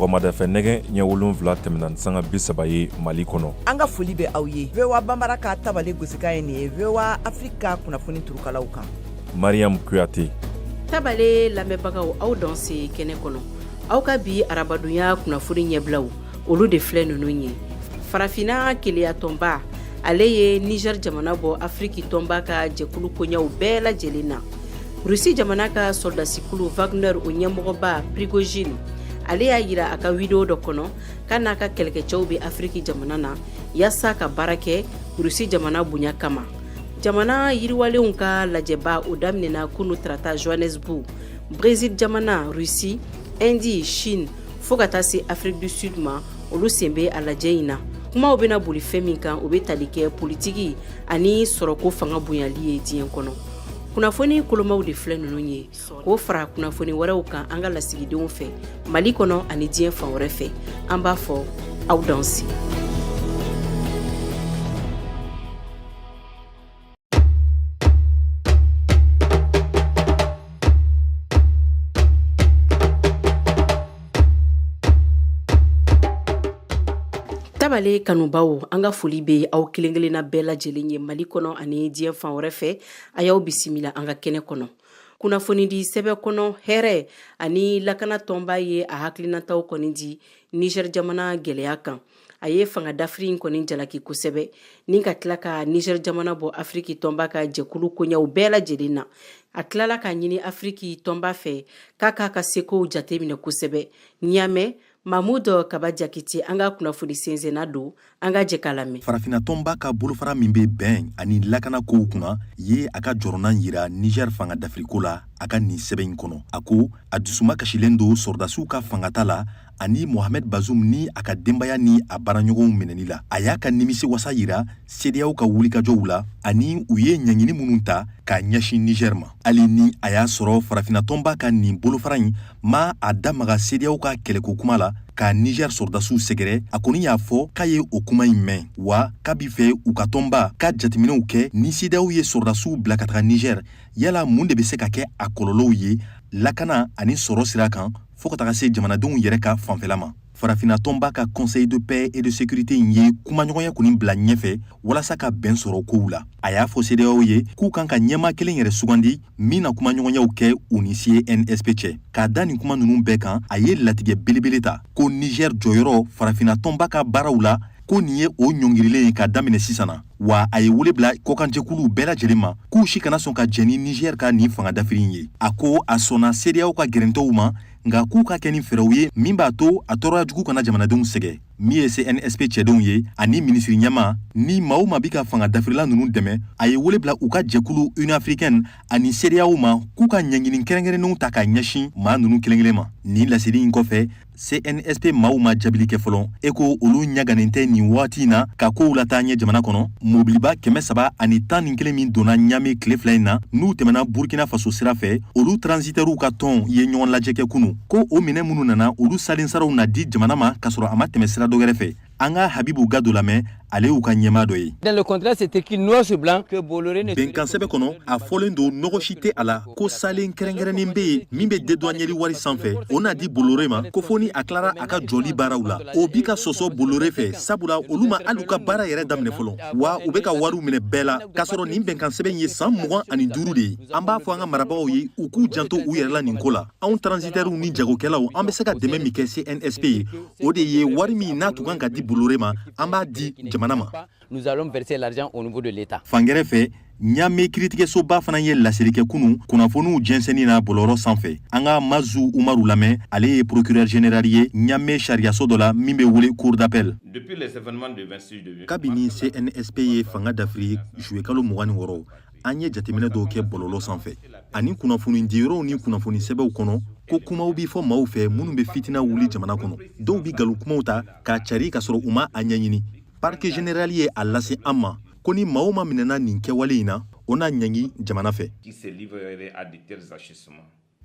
Sɔgɔmadafɛ nɛgɛ ɲɛ 7 tɛmɛna ni sanga 30 ye Mali kɔnɔ. An ka foli bɛ aw ye VOA Banbara ka tabale gosikan ye nin ye VOA Afrique ka kunnafoni turukalaw kan. Mariam Kuyate. Tabale lamɛnbagaw aw danse kɛnɛ kɔnɔ aw ka bi arabadonya kunnafoni ɲɛbilaw olu de filɛ ninnu ye farafinna kelenya tɔnba ale ye niger jamana bɔ afiriki tɔnba ka jɛkulu koɲɛw bɛɛ lajɛlen na rusi jamana ka sɔrɔdasikulu wagner o ɲɛmɔgɔba prigojine ale y'a yira a ka wideyo dɔ kɔnɔ k'a n'a ka kɛlɛkɛcɛw bɛ afiriki jamana na yaasa ka baara kɛ rusi jamana bonya kama jamana yiriwalenw ka lajɛba o daminɛna kunu tarata johannesburg brésil jamana rusi indi chine fo ka taa se afrique du sud ma olu sen bɛ a lajɛ in na kumaw bɛna boli fɛn min kan o bɛ tali kɛ politiki ani sɔrɔko fanga bonyali ye diɲɛ kɔnɔ kunnafoni kolomaw de filɛ ninnu ye k'o fara kunnafoni wɛrɛw kan an ka lasigidenw fɛ mali kɔnɔ ani diɲɛ fan wɛrɛ fɛ an b'a fɔ aw danse Tabale kanubaw an ka foli bɛ aw kelen-kelenna bɛɛ lajɛlen ye mali kɔnɔ ani diɲɛ fan wɛrɛ fɛ a y'aw bisimila an ka kɛnɛ kɔnɔ kunnafonidi sɛbɛn kɔnɔ hɛrɛ ani lakana tɔnba ye a hakilinataw kɔni di niger jamana gɛlɛya kan a ye fanga dafiri in kɔni jalaki kosɛbɛ ni ka tila ka niger jamana bɔ afiriki tɔnba ka jɛkulu koɲɛw bɛɛ lajɛlen na a tilala k'a ɲini afiriki tɔnba fɛ k'a k'a ka sekow jateminɛ kosɛbɛ ɲamɛ mahmud kaba jakite an ka kunnafoni sɛnsɛnna don an ka jɛ k'a lamɛn farafinna tɔnba ka bolofara min bɛ bɛn ani lakana kow kunna ye a ka jɔrɔnan yira niger fanga dafiriko la a ka nin sɛbɛn in kɔnɔ a ko a dusuma kasilen don sɔrɔdasiw ka fangata la ani mohamed bazoum ni a ka denbaya ni a baaraɲɔgɔnw minɛni la a y'a ka nimisi wasa yira CEDEAO ka wulikajɔw la ani u ye ɲangini minnu ta k'a ɲɛsin niger ma hali ni a y'a sɔrɔ farafinna tɔnba ka nin bolofara in ma a da maga CEDEAO ka kɛlɛko kuma la ka niger sɔrɔdasiw sɛgɛrɛ a kɔni y'a fɔ k'a ye o kuma in mɛn wa k'a b'a fɛ u ka tɔnba ka jateminɛw kɛ ni CEDEAO ye sɔrɔdasiw bila ka taga niger yala mun de bɛ se ka kɛ a kɔlɔlɔw ye lakana ani sɔrɔ sira kan fɔɔ ka taga se jamanadenw yɛrɛ ka fanfɛla ma farafinna tɔnba ka conseil de paix et de sécurité in ye kumaɲɔgɔnya kɔni bila ɲɛfɛ walasa ka bɛn sɔrɔ kow la a y'a fɔ CEDEAO ye k'u kan ka ɲɛmaa kelen yɛrɛ sugandi min na kumaɲɔgɔnyaw kɛ u ni CNSP cɛ k'a da nin kuma ninnu bɛɛ kan a ye latigɛ belebele ta ko niger jɔyɔrɔ farafinna tɔnba ka baaraw la ko nin ye o ɲɔngirilen ye ka daminɛ sisan na wa a ye wele bila kɔkanjɛkuluw bɛɛ lajɛlen ma k'u si kana sɔn ka jɛn ni niger ka nin fanga dafiri in ye a ko a sɔnna CEDEAO ka gɛrɛntɛw ma nka k'u ka kɛ ni fɛɛrɛw ye min b'a to a tɔɔrɔya jugu kana jamanadenw sɛgɛn min ye CNSP cɛdenw ye ani minisiri ɲɛmaa ni maa o maa bi ka fanga dafirila ninnu dɛmɛ a ye wele bila u ka jɛkulu Union africaine ani CEDEAO ma k'u ka ɲangini kɛrɛnkɛrɛnnenw ta ka ɲɛsin maa ninnu kelen kelen ma nin laseli in kɔfɛ CNSP maaw ma jaabili kɛ fɔlɔ e ko olu ɲaganen tɛ nin waati in na ka kow lataa ɲɛ jamana kɔnɔ mobiliba 311 min donna ɲame tile 2 in na n'u tɛmɛna burkina faso sira fɛ olu transitɛriw ka tɔn ye ɲɔgɔn lajɛ kɛ kunu ko o minɛn minnu nana olu salen saraw na di jamana ma k'a sɔrɔ a ma tɛmɛ sira dɔ wɛrɛ fɛ an ka habibu gado lamɛn ale y'u ka ɲɛmaa dɔ ye Dans le contrat, c'est écrit noir sur blanc que Bolloré ne bɛnkan sɛbɛn kɔnɔ a fɔlen don nɔgɔ si tɛ a la ko salen kɛrɛnkɛrɛnnen bɛ yen min bɛ dédouaneli wari sanfɛ o na di Bolloré ma ko fo ni a tilara a ka jɔli baaraw la o bi ka sɔsɔ Bolloré fɛ sabula olu ma hali u ka baara yɛrɛ daminɛ fɔlɔ wa u bɛ ka wariw minɛ bɛɛ la k'a sɔrɔ nin bɛnkan sɛbɛn ye san 25 de ye an b'a fɔ an ka marabagaw ye u k'u janto u yɛrɛ la nin ko la anw transitɛriw ni jagokɛlaw an bɛ se ka dɛmɛ min kɛ CNSP ye o de ye wari min n'a tun kan ka di Bolloré ma an b'a di jamana ma. Nous allons verser l'argent au niveau de l'État. Fan gɛrɛ fɛ Ɲame kiritigɛsoba fana ye laseli kɛ kunu kunnafoniw jɛnsɛnni na bɔlɔlɔ sanfɛ an ka Mazu Umaru lamɛn ale ye procureur général ye Ɲame sariyaso dɔ la min bɛ wele cour d'appel. Kabini CNSP ye fanga dafiri juillet kalo 26 an ye jateminɛ dɔw kɛ bɔlɔlɔ sanfɛ ani kunnafoni diyɔrɔw ni kunnafoni sɛbɛnw kɔnɔ ko kumaw bi fɔ maaw fɛ minnu bɛ fitina wuli jamana kɔnɔ dɔw bi nkalon kumaw ta k'a cari k'a sɔrɔ u ma a ɲɛɲini parquet général ye a lase an ma ko ni maa o maa minɛna nin kɛwale in na o na ɲangi jamana fɛ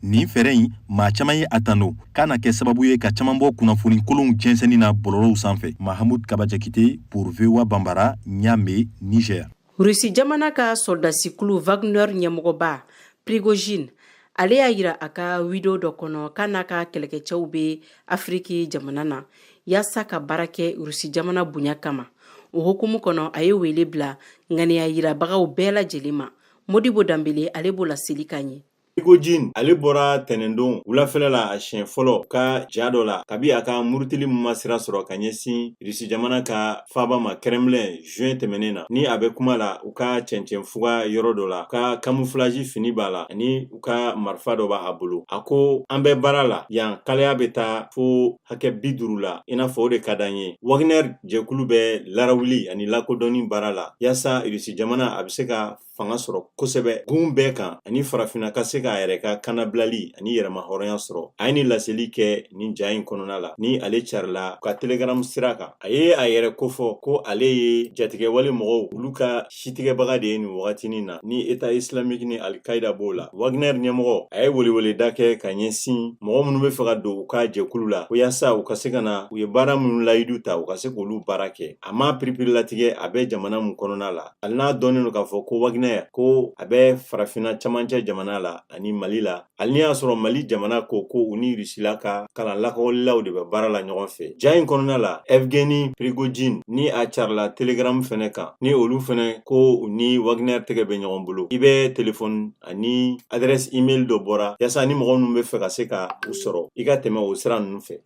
nin fɛɛrɛ in maa caman ye a tando k'a na kɛ sababu ye ka caman bɔ kunnafoni kolonw jɛnsɛnni na bɔlɔlɔw sanfɛ mahamud kaba jakite pour voa banbara ɲame niger Rusi jamana ka sɔrɔdasikulu Wagner ɲɛmɔgɔba Prigojine Ale y'a yira a ka wideyo dɔ kɔnɔ k'a n'a ka kɛlɛkɛcɛw bɛ Afiriki jamana na yaasa ka baara kɛ Rusi jamana bonya kama. O hukumu kɔnɔ, a ye wele bila ŋaniya yirabagaw bɛɛ lajɛlen ma. Modibo Danbele, ale b'o laseli ka ɲɛ. Prigojine, ale bɔra tɛnɛndon wulafɛla la a siɲɛ fɔlɔ ka ja dɔ la kabi a ka murutili min ma sira sɔrɔ ka ɲɛsin Irisi jamana ka faaba ma Kremlin juin tɛmɛnen na. Ni a bɛ kuma la u ka cɛncɛnfuga yɔrɔ dɔ la, ka camouflage fini b'a la ani u ka marifa dɔ b'a bolo. A ko an bɛ baara la yan, kalaya bɛ taa fo hakɛ 50 la, i n'a fɔ o de ka d'an ye. Wagner jɛkulu bɛ larawuli ani lakodɔnni baara la yaasa Irisi jamana a bɛ se ka fanga sɔrɔ kosɛbɛ gun bɛɛ kan ani farafinna ka se k'a yɛrɛ ka kanabilali ani yɛrɛma hɔrɔnya sɔrɔ. A ye nin laseli kɛ nin ja in kɔnɔna la ni ale carila ka Telegram sira kan. A ye a yɛrɛ kofɔ ko ale ye jatigɛwale mɔgɔw olu ka sitigɛbaga de ye nin wagatinin na, ni État islamique ni Al-Qaïda b'o la. Wagner ɲɛmɔgɔ, a ye weleweleda kɛ ka ɲɛsin mɔgɔ minnu bɛ fɛ ka don u ka jɛkulu la, ko yaasa u ka se ka na u ye baara minnu layidu ta, u ka se k'olu baara kɛ. A ma piripirilatigɛ a bɛ jamana min kɔnɔna la, hali n'a dɔnnen don k'a fɔ ko Wagner ko a bɛ farafinna camancɛ jamana la ani Mali la, hali n'i y'a sɔrɔ Mali jamana ko ko u ni Rusila ka kalan lakɔlilaw de bɛ baara la ɲɔgɔn fɛ. Ja in kɔnɔna la, Evgeny Prigojine ni a carila Telegram fɛnɛ kan, ni olu fɛnɛ ko u ni Wagner tɛgɛ bɛ ɲɔgɔn bolo. I bɛ telefɔni ani adresse email dɔ bɔra yaasa ni mɔgɔ minnu bɛ fɛ ka se ka u sɔrɔ, i ka tɛmɛ o sira ninnu fɛ.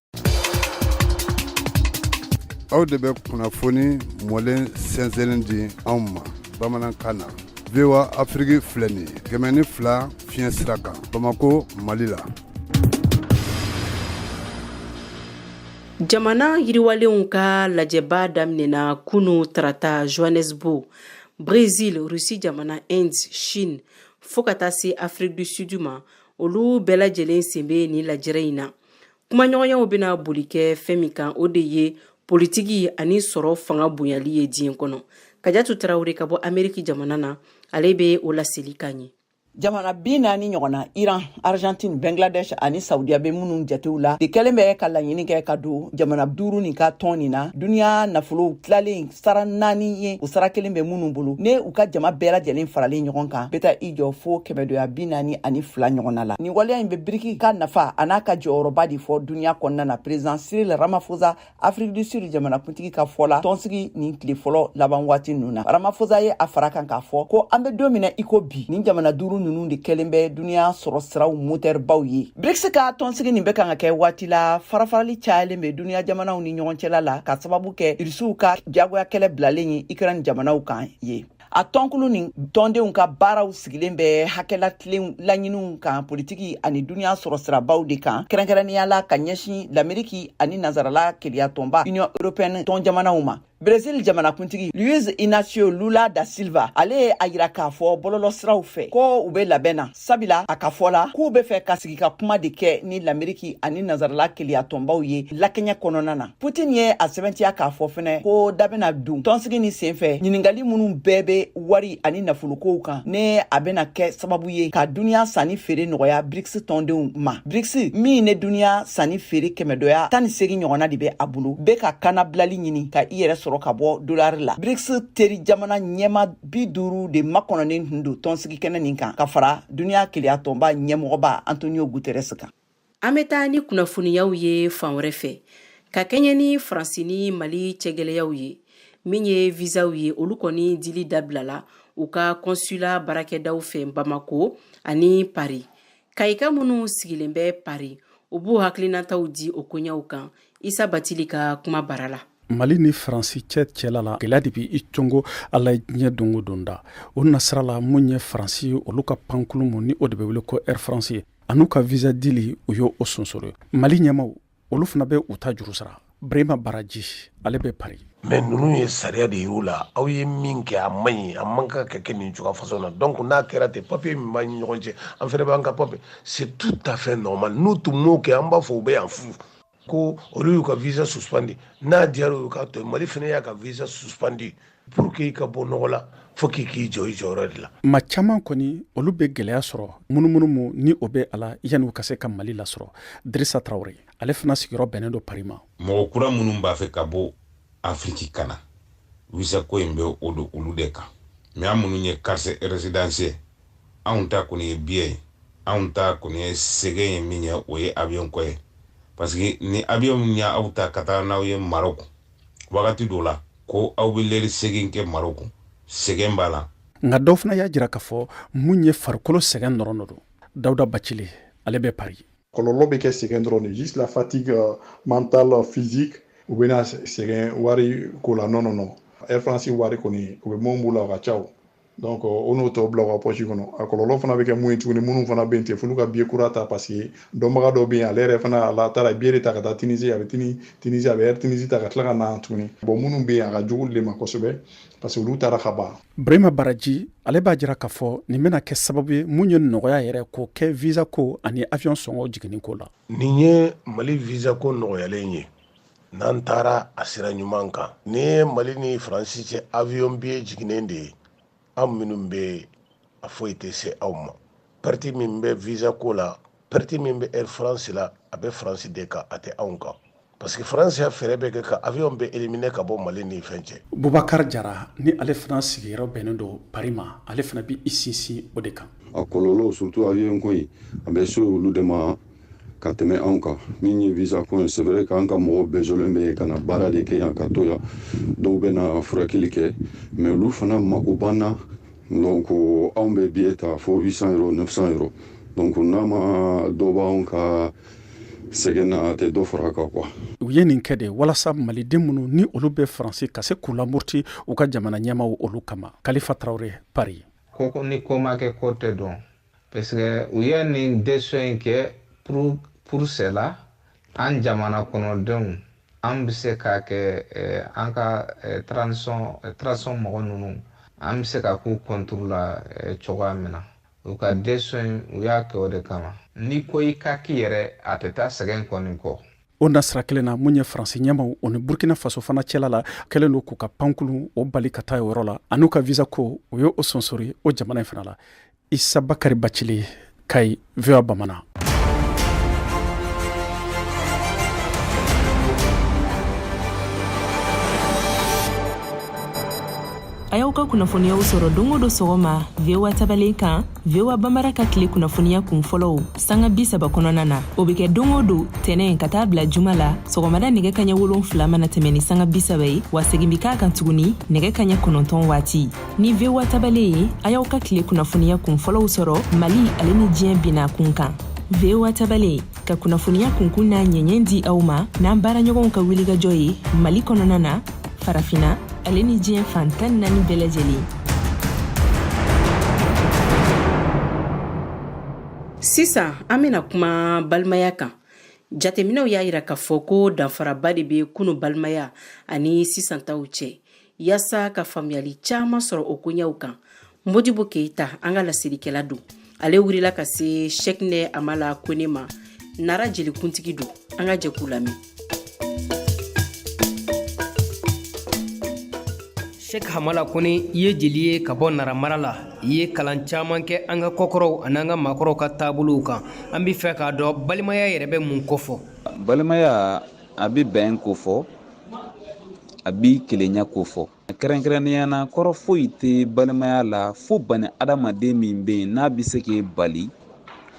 Aw de bɛ kunnafoni mɔlen sɛnsɛnnen di anw ma bamanankan na. VOA Afiriki filɛ nin ye 102 fiɲɛ sira kan, Bamako, Mali la. Jamana yiriwalenw ka lajɛba daminɛna kunu tarata Johannesburg, Brésil, Russie jamana, Inde, Chine fo ka taa se Afrique du Sud ma, olu bɛɛ lajɛlen sen bɛ nin lajɛrɛ in na. Kumaɲɔgɔnyaw bɛna boli kɛ fɛn min kan, o de ye politiki ani sɔrɔ fanga bonyali ye diɲɛ kɔnɔ. Kajatu Tarawele ka bɔ Ameriki jamana na, ale bɛ o laseli kan ye. Jamana 40 ɲɔgɔn na, Iran, Argentine, Bangladesh ani Saudiya bɛ minnu jatew la, de kɛlen bɛ ka laɲini kɛ ka don jamana duuru nin ka tɔn nin na. Duniya nafolow tilalen sara naani ye, o sara kelen bɛ minnu bolo, ne u ka jama bɛɛ lajɛlen faralen ɲɔgɔn kan bɛ taa i jɔ fo kɛmɛdoya 42 ɲɔgɔnna la. Nin waleya in bɛ BRICS ka nafa a n'a ka jɔyɔrɔba de fɔ duniya kɔnɔna na. Président Cyril Ramaphosa, Afrique du Sud jamanakuntigi ka fɔ la, tɔnsigi nin tile fɔlɔ laban waati ninnu na, Ramaphosa ye a fara kan k'a fɔ ko an bɛ don min na i ko bi, nin jamana duuru ninnu de kɛlen bɛ duniya sɔrɔ siraw motɛribaw ye. BRICS ka tɔnsigi nin bɛ kan ka kɛ waati la farafarali cayalen bɛ duniya jamanaw ni ɲɔgɔn cɛla la, ka sababu kɛ Irisiw ka jagoya kɛlɛ bilalen ye Ukraine jamanaw kan ye. A tɔnkulu ni tɔndenw ka baaraw sigilen bɛ hakɛlatilen laɲiniw kan politiki ani duniya sɔrɔ sirabaw de kan, kɛrɛnkɛrɛnnenya la ka ɲɛsin Lameriki ani nansarala keleya tɔnba Union européenne tɔn jamanaw ma. Brésil jamanakuntigi Luiz Inacio Lula da Silva, ale ye a yira k'a fɔ bɔlɔlɔsiraw fɛ ko u bɛ labɛn na, sabila a ka fɔ la k'u bɛ fɛ ka sigi ka kuma de kɛ ni Lameriki ani nansarala keleya tɔnbaw ye lakɛɲɛ kɔnɔna na. Putin ye a sɛbɛntiya k'a fɔ fɛnɛ ko da bɛna don tɔnsigi ni senfɛ ɲiningali minnu bɛɛ bɛ wari ani nafolokow kan, ne a bɛna kɛ sababu ye ka duniya sanni feere nɔgɔya BRICS tɔndenw ma. BRICS min ne duniya sanni feere kɛmɛdɔya 18 ɲɔgɔnna de bɛ a bolo, bɛ ka kanabilali ɲini ka i yɛrɛ sɔrɔ ka bɔ dolari la. BRICS teri jamana ɲɛma 50 de makɔnɔnen tun don tɔnsigi kɛnɛ nin kan, ka fara duniya keleya tɔnba ɲɛmɔgɔba Antonio Guterres kan. An bɛ taa ni kunnafoniyaw ye fan wɛrɛ fɛ, ka kɛɲɛ ni Faransi ni Mali cɛgɛlɛyaw ye. Min ye visaw ye, olu kɔni dili dabilala u ka consulat baarakɛdaw fɛ Bamako ani Paris. Kayika minnu sigilen bɛ Paris, u b'u hakilinataw di o koɲɛw kan Isa Batili ka kuma bara la. Mali ni Faransi cɛ cɛla la, gɛlɛya de bɛ i congo a la diɲɛ don o don da. O nasira la, mun ye Faransi olu ka pankulu mun ni o de bɛ wele ko Air France ye, an'u ka visa dili, u y'o sonsoro. Mali ɲɛmaw, olu fana bɛ u ta juru sara. Brema Baraji, ale bɛ Paris. Mais ninnu ye sariya de y'u la, aw ye min kɛ a man ɲi, a man kan ka kɛ nin cogoya façon na. Donc n'a kɛra ten, papier min b'an ni ɲɔgɔn cɛ, an fɛnɛ b'an ka papier, c'est tout à fait normal. N'u tun m'o kɛ, an b'a fɔ u bɛ yan fu ko olu y'u ka visa suspendu. N'a diyara u ka to, Mali fɛnɛ y'a ka visa suspendu. Pour que i ka bɔ nɔgɔ la, fo k'i k'i jɔ i jɔyɔrɔ de la. Ma caman kɔni, olu bɛ gɛlɛya sɔrɔ munumunu mu ni o bɛ a la yanni u ka se ka Mali lasɔrɔ. Dirisa Tarawele, ale fana sigiyɔrɔ bɛnnen don Paris ma. Mɔgɔ kura minnu b'a fɛ ka bɔ Afiriki ka na, visa ko in bɛ o don olu de kan. Mais an minnu ye carte résidence ye, anw ta kɔni ye billet ye. Anw ta kɔni ye sɛgɛn ye min ye, o ye avion ko ye, parce que ni avion min y'aw ta ka taa n'aw ye Maroc, wagati dɔ la ko aw bɛ lɛri 8 kɛ Maroc, sɛgɛn b'a la. Nka dɔw fana y'a jira k'a fɔ mun ye farikolo sɛgɛn dɔrɔn don. Dawuda Bacili, ale bɛ Paris. Kɔlɔlɔ bɛ kɛ sɛgɛn dɔrɔn de, juste la fatigue mentale, physique. U bɛna sɛgɛn wari ko la, non, non, non. Air France wari kɔni, u bɛ mun b'u la, o ka ca o. Donc o n'o tɔ bila u ka poche kɔnɔ. A kɔlɔlɔ fana bɛ kɛ mun ye tuguni, minnu fana bɛ yen ten, f'olu ka billet kura ta, parce que dɔnbaga dɔ bɛ yen, ale yɛrɛ fana a la taara billet de ta ka taa Tunisie, a bɛ Tunisie, a bɛ Air Tunisie ta ka tila ka na tuguni. Bon, minnu bɛ yen, a ka jugu olu de ma kosɛbɛ, parce que olu taara ka ban. Burema Baraji, ale b'a jira k'a fɔ nin bɛna kɛ sababu ye mun ye nɔgɔya yɛrɛ k'o kɛ visa ko ani avion sɔngɔ jiginni ko la. Nin ye Mali visa ko nɔgɔyalen ye n'an taara a sira ɲuman kan. Nin ye Mali ni Faransi cɛ avion billet jiginnen de ye. An minnu bɛ a foyi tɛ se aw ma. Perte min bɛ visa ko la, perte min bɛ Air France la, a bɛ Faransi de kan, a tɛ anw kan, parce que France y'a fɛɛrɛ bɛɛ kɛ ka avion bɛɛ éliminer ka bɔ Mali ni fɛn cɛ. Bubakar Jara ni ale fana sigiyɔrɔ bɛnnen don Paris ma, ale fana bɛ i sinsin o de kan. A kɔlɔlɔ, surtout avion ko in, a bɛ se olu de ma ka tɛmɛ anw kan. Min ye visa ko ye, c'est vrai k'an ka mɔgɔw besoin bɛ ka na baara de kɛ yan ka to yan, dɔw bɛ na furakɛli kɛ, mais olu fana mako b'an na. Donc anw bɛ billet ta fo 800 euros, 900 euros. Donc n'a ma dɔ b'anw ka sɛgɛn na, a tɛ dɔ fara a kan quoi. U ye nin kɛ de walasa maliden minnu ni olu bɛ Faransi ka se k'u lamuruti u ka jamana ɲɛmaw olu kama. Kalifa Tarawele, Paris. Ko ni ko ma kɛ, ko tɛ dɔn, parce que u ye nin décision in kɛ pour cela. An jamana kɔnɔdenw, an bɛ se k'a kɛ an ka transition mɔgɔ ninnu, an bɛ se ka k'u contre la cogoya min na. U ka décision, u y'a kɛ o de kama. N'i ko i ka k'i yɛrɛ, a tɛ taa sɛgɛn kɔni kɔ. O nasira kelen na, mun ye Faransi ɲɛmaw o ni Burkina Faso fana cɛla la, kɛlen don k'u ka pankulu o bali ka taa o yɔrɔ la, an'u ka visa ko, o ye o sonsori o jamana in fana la. Isa Bakari Bacili, Kayi, VOA Bamanan. A y'aw ka kunnafoniyaw sɔrɔ don o don sɔgɔma VOA tabalen kan. VOA Bambara ka tile kunnafoniya kun fɔlɔw sanga 30 kɔnɔna na, o bɛ kɛ don o don tɛnɛ ka taa bila juma la, sɔgɔmada nɛgɛ kaɲɛ 7 mana tɛmɛ ni sanga 30 ye, wa segin bi k'a kan tuguni nɛgɛ kaɲɛ 9 waati. Ni VOA tabalen ye, a y'aw ka tile kunnafoniya kun fɔlɔw sɔrɔ Mali ale ni diɲɛ bina kun kan. VOA tabalen ka kunnafoniya kunkun n'a ɲɛɲɛ di aw ma n'an baaraɲɔgɔnw ka wulikajɔ ye Mali kɔnɔna na, Farafina ale ni diɲɛ fan 14 bɛɛ lajɛlen. Sisan an bɛna kuma balimaya kan. Jateminɛw y'a yira k'a fɔ ko danfaraba de bɛ kunu balimaya ani sisan taw cɛ. Yaasa ka faamuyali caman sɔrɔ o koɲɛw kan, Modibo Keyita, an ka laselikɛla don, ale wulila ka se Sɛkinɛ Amala Kone ma, Nara jelikuntigi don. An ka jɛ k'u lamɛn. Sɛk Hamala Kone, i ye jeli ye ka bɔ Nara mara la. I ye kalan caman kɛ an ka kɔkɔrɔw ani an ka maakɔrɔw ka taabolow kan. An bɛ fɛ k'a dɔn, balimaya yɛrɛ bɛ mun kofɔ? Balimaya, a bɛ bɛn kofɔ, a bɛ kelenya kofɔ. Kɛrɛnkɛrɛnnenya na, kɔrɔ foyi tɛ balimaya la fo bani adamaden min bɛ yen n'a bɛ se k'e bali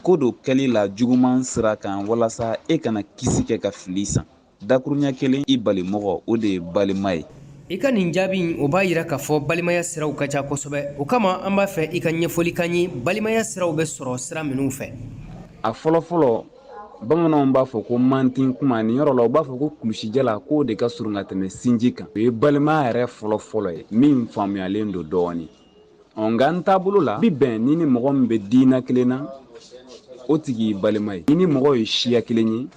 ko dɔ kɛli la juguman sira kan, walasa e kana kisi kɛ ka fili san. Dakuruɲɛ kelen, i bali mɔgɔ, o de ye balima ye. I ka nin jaabi in, o b'a yira k'a fɔ balimaya siraw ka ca kosɛbɛ. O kama, an b'a fɛ i ka ɲɛfɔli k'an ye balimaya siraw bɛ sɔrɔ sira minnu fɛ. A fɔlɔfɔlɔ, bamananw b'a fɔ ko mantin kuma nin yɔrɔ la, u b'a fɔ ko kulusijala k'o de ka surun ka tɛmɛ sinji kan. O ye balimaya yɛrɛ fɔlɔfɔlɔ ye min faamuyalen don dɔɔnin. Nka n taabolo la, bi bɛn ni ni mɔgɔ min bɛ diina kelen na, o tigi y'i balima ye. Ni ni mɔgɔ ye siya kelen ye,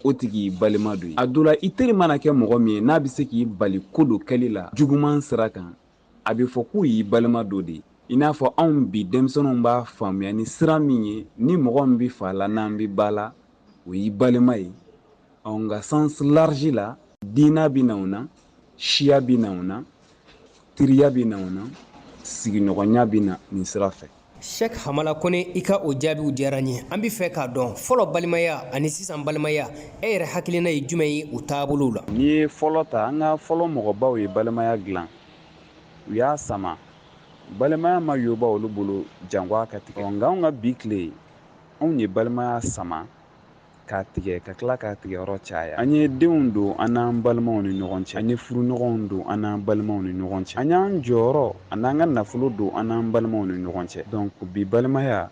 o tigi y'i balima dɔ ye. A dɔ la, i teri mana kɛ mɔgɔ min ye n'a bɛ se k'i bali ko dɔ kɛli la juguman sira kan, a bɛ fɔ k'u y'i balima dɔ de ye. I n'a fɔ anw bi denmisɛnninw b'a faamuya ni sira min ye, ni mɔgɔ min bɛ fa la n'an bɛ ba la, o y'i balima ye. Nka sens large la, diina bɛ na o na, siya bɛ na o na, teriya bɛ na o na, sigiɲɔgɔnya bɛ na nin sira fɛ. Sɛk Hamala Kone, i ka o jaabiw diyara n ye. An bɛ fɛ k'a dɔn, fɔlɔ balimaya ani sisan balimaya, e yɛrɛ hakilina ye jumɛn ye u taabolow la? N'i ye fɔlɔ ta, an ka fɔlɔ mɔgɔbaw ye balimaya dilan, u y'a sama. Balimaya ma yoba olu bolo janko a ka tigɛ. Nka anw ka bi tile, Anw ye balimaya sama k'a tigɛ ka tila k'a tigɛ yɔrɔ caya. An ye denw don an n'an balimaw ni ɲɔgɔn cɛ, an ye furuɲɔgɔnw don an n'an balimaw ni ɲɔgɔn cɛ, an y'an jɔyɔrɔ an'an ka nafolo don an n'an balimaw ni ɲɔgɔn cɛ. Donc bi balimaya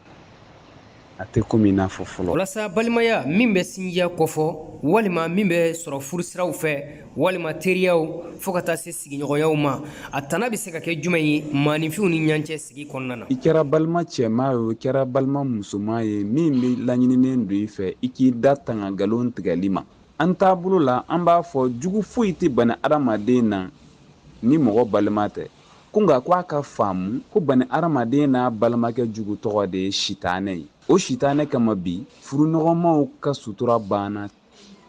a tɛ komi i n'a fɔ fɔlɔ. Walasa balimaya min bɛ sinjiya kofɔ walima min bɛ sɔrɔ furusiraw fɛ walima teriyaw fo ka taa se sigiɲɔgɔnyaw ma, a tana bɛ se ka kɛ jumɛn ye maaninfinw ni ɲɔgɔn cɛ sigi kɔnɔna na? I kɛra balima cɛman ye o, i kɛra balima musoman ye, min bɛ laɲininen don i fɛ, i k'i da tanga nkalon tigɛli ma. An taabolo la, an b'a fɔ jugu foyi tɛ bani adamaden na ni mɔgɔ balima tɛ. Ko nka ko a ka faamu ko bani adamaden n'a balimakɛ jugu tɔgɔ de ye sitanɛ ye. O sitanɛ kama bi, furuɲɔgɔnmaw ka sutura banna,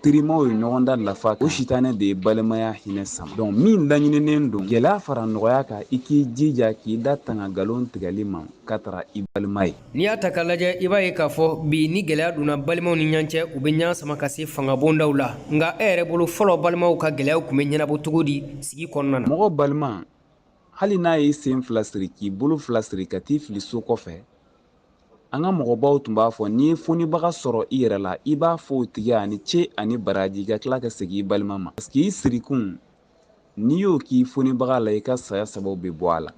terimaw ye ɲɔgɔn da lafa. O sitanɛ de ye balimaya hinɛ sama. Donc min laɲininen don, gɛlɛya fara nɔgɔya kan, i k'i jija k'i da tanga nkalon tigɛli ma ka tara i balima ye. N'i y'a ta k'a lajɛ, i b'a ye k'a fɔ bi ni gɛlɛya donna balimaw ni ɲɔgɔn cɛ, u bɛ ɲɔgɔn sama ka se fangabondaw la. Nka e yɛrɛ bolo, fɔlɔ balimaw ka gɛlɛyaw tun bɛ ɲɛnabɔ cogo di sigi kɔnɔna na? Mɔgɔ balima, hali n'a y'i sen fila siri k'i bolo fila siri ka t'i fili so kɔfɛ, an ka mɔgɔbaw tun b'a fɔ n'i ye fonibaga sɔrɔ i yɛrɛ la, i b'a fɔ o tigi a ni ce ani baraji, ka tila ka segin i balima ma, parce que i sirikun n'i y'o k'i fonibaga la, i ka saya sababu bɛ bɔ a la.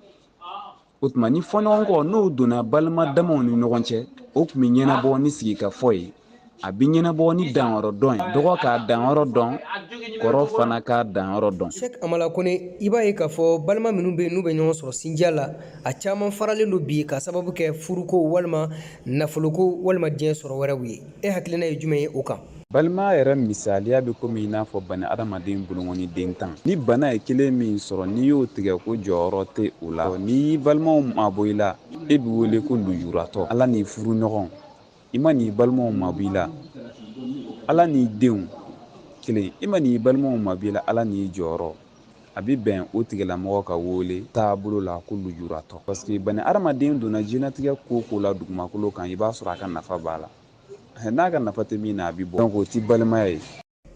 O tuma ni fɔɲɔgɔnkɔ n'o donna balima damaw ni ɲɔgɔn cɛ, o tun bɛ ɲɛnabɔ ni sigikafɔ ye, a bɛ ɲɛnabɔ ni danyɔrɔ dɔn ye. Dɔgɔ k'a danyɔrɔ dɔn, kɔrɔ fana k'a danyɔrɔ dɔn. Sɛki Amala Kone, i b'a ye k'a fɔ balima minnu bɛ yen n'u bɛ ɲɔgɔn sɔrɔ sinjiya la, a caman faralen don bi ka sababu kɛ furuko walima nafoloko walima diɲɛ sɔrɔ wɛrɛw ye. E hakilina ye jumɛn ye o kan? Balimaya yɛrɛ misaliya bɛ komi i n'a fɔ bani adamaden bolonkɔni den tan. Ni bana ye kelen min sɔrɔ, n'i y'o tigɛ ko jɔyɔrɔ tɛ o la. N'i y'i balimaw mabɔ i la, e bɛ wele ko lujuratɔ. Ala n'i furuɲɔgɔn, i ma n'i balimaw mabɔ i la, Ala n'i denw kelen, i ma n'i balimaw mabɔ i la, Ala n'i jɔyɔrɔ. A bɛ bɛn o tigilamɔgɔ ka wele taabolo la ko lujuratɔ. Parce que bani adamaden donna diɲɛlatigɛ ko o ko la dugumakolo kan, i b'a sɔrɔ a ka nafa b'a la. N'a ka nafa tɛ min na, a bɛ bɔ. Donc o tɛ balimaya ye.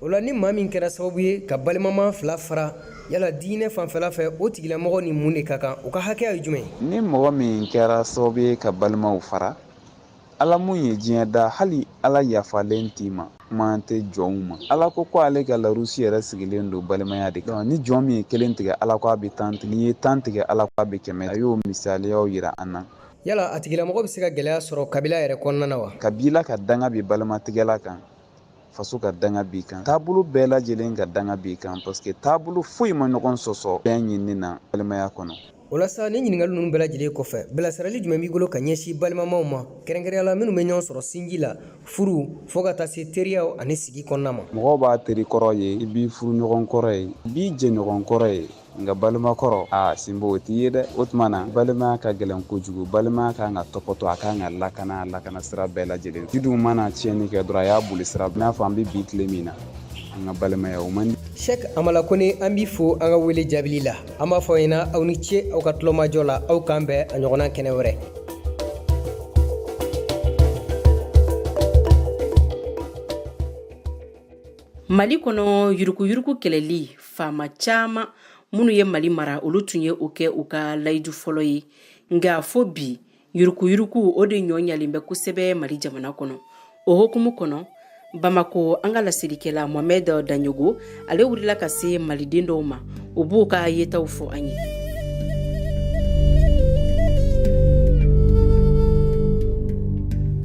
O la ni maa min kɛra sababu ye ka balimama fila fara, yala diinɛ fanfɛla fɛ, o tigilamɔgɔ ni mun de ka kan? O ka hakɛya ye jumɛn ye? Ni mɔgɔ min kɛra sababu ye ka balimaw fara, Ala mun ye diɲɛ da, hali Ala yafalen t'i ma, kuma tɛ jɔnw ma. Ala ko ko ale ka larusi yɛrɛ sigilen don balimaya de kan. Ni jɔn min ye kelen tigɛ, Ala ko a bɛ 10 tigɛ. N'i ye 10 tigɛ, Ala ko a bɛ 100. A y'o misaliyaw yira an na. Yala a tigilamɔgɔ bɛ se ka gɛlɛya sɔrɔ kabila yɛrɛ kɔnɔna na wa? Kabila ka danga bɛ balimatigɛla kan, faso ka danga b'i kan, taabolo bɛɛ lajɛlen ka danga b'i kan, parce que taabolo foyi ma ɲɔgɔn sɔsɔ bɛn ɲinini na balimaya kɔnɔ. O la sa, ni ɲininkali ninnu bɛɛ lajɛlen kɔfɛ, bilasirali jumɛn b'i bolo ka ɲɛsin balimamaw ma, kɛrɛnkɛrɛnya la minnu bɛ ɲɔgɔn sɔrɔ sinji la, furu fo ka taa se teriyaw ani sigi kɔnɔna ma? Mɔgɔw b'a teri kɔrɔ ye, i b'i furuɲɔgɔn kɔrɔ ye, i b'i jɛɲɔgɔn kɔrɔ ye, nka balima kɔrɔ, aa Sinbo, o t'i ye dɛ. O tuma na balimaya ka gɛlɛn kojugu. Balimaya kan ka tɔpɔtɔ, a kan ka lakana, lakana sira bɛɛ lajɛlen. Ji dun mana tiɲɛni kɛ dɔrɔn, a y'a boli sira, i n'a fɔ an bɛ bi tile min na, an ka balimaya o man di. Sɛki Amala Kone, an b'i fo an ka wele jaabili la. An b'a fɔ aw ɲɛna aw ni ce aw ka tulomajɔ la. Aw k'an bɛn a ɲɔgɔnna kɛnɛ wɛrɛ. Mali kɔnɔ, yuruguyurugu kɛlɛli, faama caman minnu ye Mali mara, olu tun ye o kɛ u ka layidu fɔlɔ ye. Nka fo bi, yuruguyurugu o de ɲɔ ɲalen bɛ kosɛbɛ Mali jamana kɔnɔ. O hukumu kɔnɔ, Bamako, an ka laselikɛla Mohamed Daɲogo, ale wulila ka se maliden dɔw ma, u b'u ka yetaw fɔ an ye.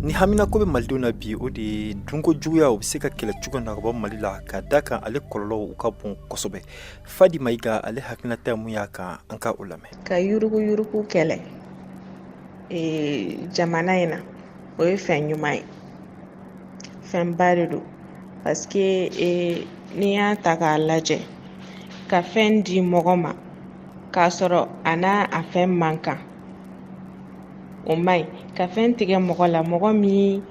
Ni haminako bɛ malidenw na bi, o de ye dunko juguya, o bɛ se ka kɛlɛ cogo na ka bɔ Mali la, ka da kan ale kɔlɔlɔw u ka bon kosɛbɛ. Fadi Mayiga, ale hakilinata mun y'a kan, an ka o lamɛn. Ka yuruguyurugu kɛlɛ jamana in na, o ye fɛn ɲuman ye, fɛnba de don, parce que n'i y'a ta k'a lajɛ, ka fɛn di mɔgɔ ma k'a sɔrɔ a n'a a fɛn man kan, o man ɲi. Ka fɛn tigɛ mɔgɔ la, mɔgɔ min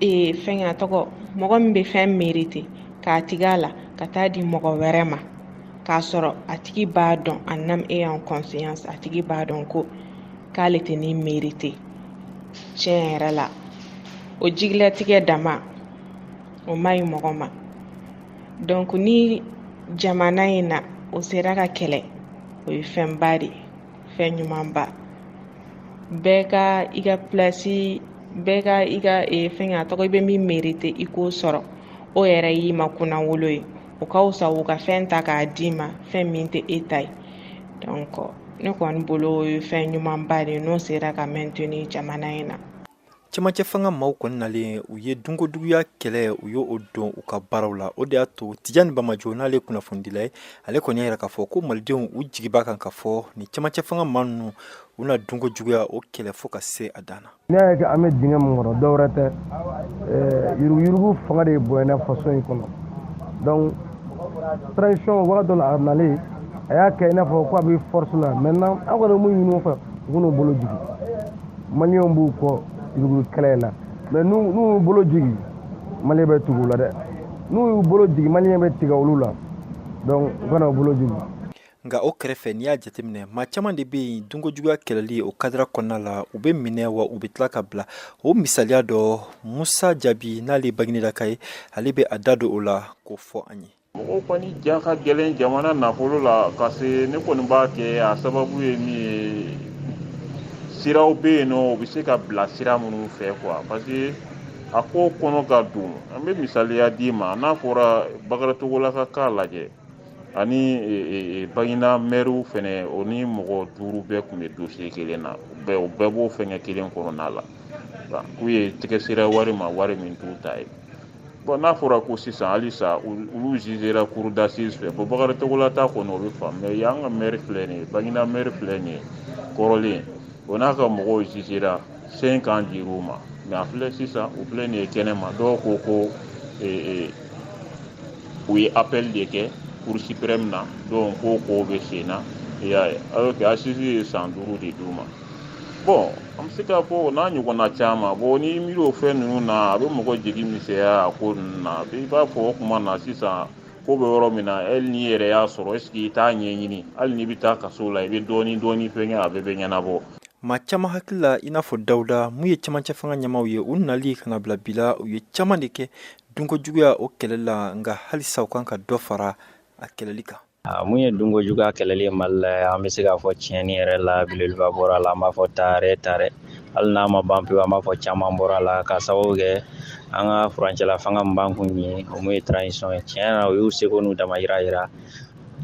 fɛn a tɔgɔ, mɔgɔ min bɛ fɛn mérité, k'a tigɛ a la ka taa di mɔgɔ wɛrɛ ma k'a sɔrɔ a tigi b'a dɔn, en âme et en conscience, a tigi b'a dɔn ko k'ale tɛ nin mérité. Tiɲɛ yɛrɛ la, o jigilatigɛ dama, o man ɲi mɔgɔ ma. Donc ni jamana in na o sera ka kɛlɛ, o ye fɛnba de ye, fɛn ɲumanba. Bɛɛ ka i ka place Bɛɛ ka i ka fɛn a tɔgɔ i bɛ min mériter i k'o sɔrɔ, o yɛrɛ y'i ma kunnawolo ye. O ka fisa u ka fɛn ta k'a d'i ma, fɛn min tɛ e ta ye. Donc ne kɔni bolo, o ye fɛn ɲumanba de ye n'o sera ka maintenir jamana in na. Cɛmancɛ fanga maaw kɔni nalen, u ye dunkojuguya kɛlɛ, u y'o don u ka baaraw la. O de y'a to Tijani Bamajo, n'ale kunnafonidila ye, ale kɔni y'a yira k'a fɔ ko malidenw u jigi b'a kan k'a fɔ ni cɛmancɛ fanga maa ninnu, u na dunkojuguya o kɛlɛ fo ka se a dan na. N'i y'a ye an bɛ dingɛ min kɔnɔ, dɔwɛrɛ tɛ, yuruguyurugu fanga de bonyana faso in kɔnɔ. Donc transition wagati dɔ la, a nalen, a y'a kɛ i n'a fɔ ko a bɛ force la. Maintenant, an kɔni bɛ mun ɲini u fɛ, u k'u bolo jigin. Maliyɛnw b'u kɔ yuruguyurugu kɛlɛ in na, mais n'u y'u bolo jigin, maliyɛn bɛ tugu u la dɛ. N'u y'u bolo jigin, maliyɛn bɛ tigɛ olu la. Donc u kana u bolo jigin. Nka o kɛrɛfɛ, n'i y'a jateminɛ, maa caman de bɛ yen, dunkojuguya kɛlɛli o cadre kɔnɔna la, u bɛ minɛ wa u bɛ tila ka bila. O misaliya dɔ, Musa Jaabi, n'ale ye Baginedaka ye, ale bɛ a da don o la k'o fɔ an ye. Mɔgɔw kɔni ja ka gɛlɛn jamana nafolo la ka se. Ne kɔni b'a kɛ, a sababu ye min ye, siraw bɛ yen nɔ, u bɛ se ka bila sira minnu fɛ quoi, parce que a ko kɔnɔ ka don. An bɛ misaliya d'i ma, n'a fɔra Bakary Togola ka k'a lajɛ ani Baginda mɛriw fɛnɛ, o ni mɔgɔ 5 bɛɛ tun bɛ dossier kelen na, o bɛɛ b'o fɛngɛ kelen kɔnɔna la, k'u ye tigɛ sira wari ma, wari min t'u ta ye. Bon, n'a fɔra ko sisan halisa olu jugera cour d'assises fɛ, bon, Bakary Togola ta kɔni, o bɛ faamu. Mais y'an ka maire filɛ nin ye, Baginda maire filɛ nin ye kɔrɔlen, o n'a ka mɔgɔw jugera, 5 ans dir'u ma. Mais a filɛ sisan, u filɛ nin ye kɛnɛ ma. Dɔw ko ko u ye appel de kɛ cour suprême na, donc ko kow bɛ sen na, i y'a ye, alors que assise ye san 5 de d'u ma. Bon, an bɛ se k'a fɔ o n'a ɲɔgɔnna caman. Bon, n'i miiri o fɛn ninnu na, a bɛ mɔgɔ jigi misɛnya a ko ninnu na. I b'a fɔ o tuma na sisan ko bɛ yɔrɔ min na, hali n'i yɛrɛ y'a sɔrɔ, est ce que i t'a ɲɛɲini? Hali n'i bɛ taa kaso la, i bɛ dɔɔni dɔɔni fɛngɛ, a bɛɛ bɛ ɲɛnabɔ. Maa caman hakili la, i n'a fɔ Dawuda, mun ye cɛmancɛ fanga ɲɛmaw ye, u nali ka na bila bi la, u ye caman de kɛ dunkojuguya o kɛlɛ la, nka halisa u kan ka dɔ fara a kɛlɛli kan. Mun ye dunko juguya kɛlɛli ye Mali la, an bɛ se k'a fɔ tiɲɛni yɛrɛ la, belebeleba bɔra a la. An b'a fɔ taarɛ taarɛ, hali n'a ma ban pewu, an b'a fɔ caman bɔra a la, ka sababu kɛ an ka furancɛla fanga min b'an kun ye, o mun ye transition ye. Tiɲɛ na, u y'u seko n'u damayira yira,